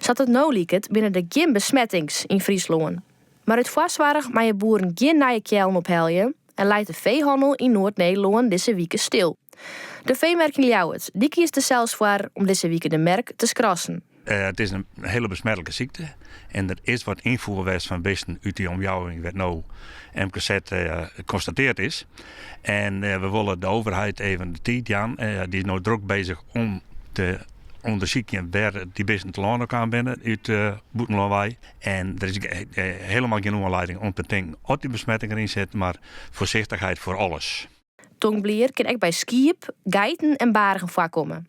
Sa't it no liket binne der gjin besmettings yn Fryslân. Mar út foarsoarch meie boeren gjin nije keallen ophelje en leit de feehannel yn Noard-Nederlân dizze wike stil. De feemerk yn Ljouwert dy kiest der sels foar om dizze wike de merk te skrassen. It is in hiele besmetlike sykte en der is wat ynfoer west fan bisten út dy omjouwing wêr't no MKZ konstateard is. En we wolle de overheid even de tiid jaan. Dy is no drok bezich om te ûndersykjen wêr dy bisten telâne kaam binne út bûtenlân wei. En der is helemaal gjin oanlieding om te tinken oft dy besmetting deryn sit, mar foarsichtichheid foar alles. Tongblier kin ek by skiep, geiten en bargen foarkomme.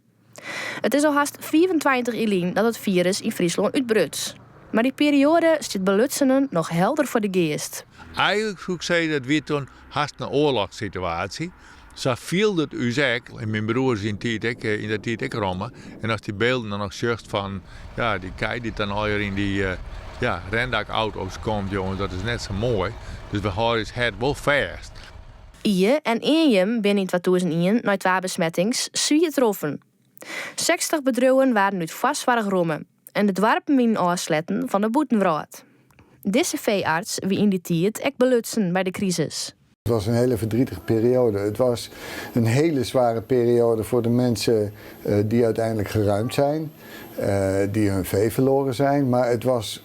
It is al hast 25 jier lyn dat it firus yn Fryslân útbruts. Mar dy perioade stiet belutsenen noch helder foar de geast. Eigenlik soe ik sizze, dat wie toen hast in oarlochssituaasje. Sa fielde it ús ek. En myn broer is yn tiid ek, yn dat tiid ek romme. En ast dy bylden dan noch sjochst fan ja, dy kij dy't dan allegear yn dy ja, rendakauto's komt, jonges, dat is net sa moai. Dus we hâlde ús hert wol fêst. Ie en Eanjum binne yn 2001 nei twa besmettings swier troffen. 60 bedriuwen waarden út foarsoarch romme en de doarpen wienen ôfsletten fan de bûtenwrâld. Dizze feearts wie yn dy tiid ek belutsen by de krisis. Het was een hele verdrietige periode. Het was een hele zware periode voor de mensen die uiteindelijk geruimd zijn, die hun vee verloren zijn. Maar het was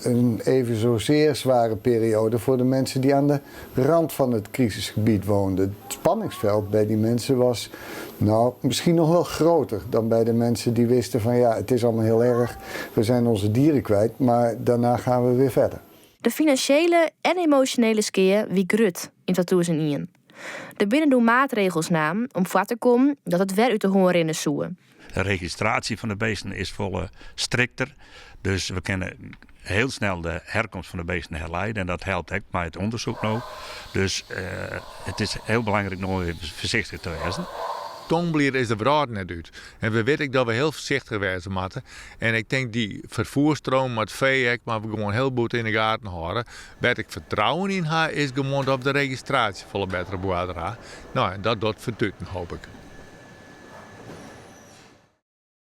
een even zozeer zware periode voor de mensen die aan de rand van het crisisgebied woonden. Het spanningsveld bij die mensen was nou, misschien nog wel groter dan bij de mensen die wisten van ja, het is allemaal heel erg, we zijn onze dieren kwijt, maar daarna gaan we weer verder. De finansjele en emosjonele skea wie grut yn 2001. Der binne doe maatregels naam om foar te kommen dat it wer út de hân rinne soe. De registraasje fan de beesten is folle strikter, dus we kinne hiel snel de herkomst fan de beesten herleide en dat helpt ek mei it ûndersyk no. Dus it is hiel belangryk no even foarsichtich te wêzen. Tongblier is de wrâld net út. En we witte ek dat we hiel foarsichtich wêze moatte. En ik tink dy ferfoerstroom mei it fee ek moatte we gewoan hiel goed yn de gaten hâlde. Wêr't ik fertrouwen yn ha is gewoan dat we de registraasje folle better op oarder ha. No en dat docht fertuten, hoop ik.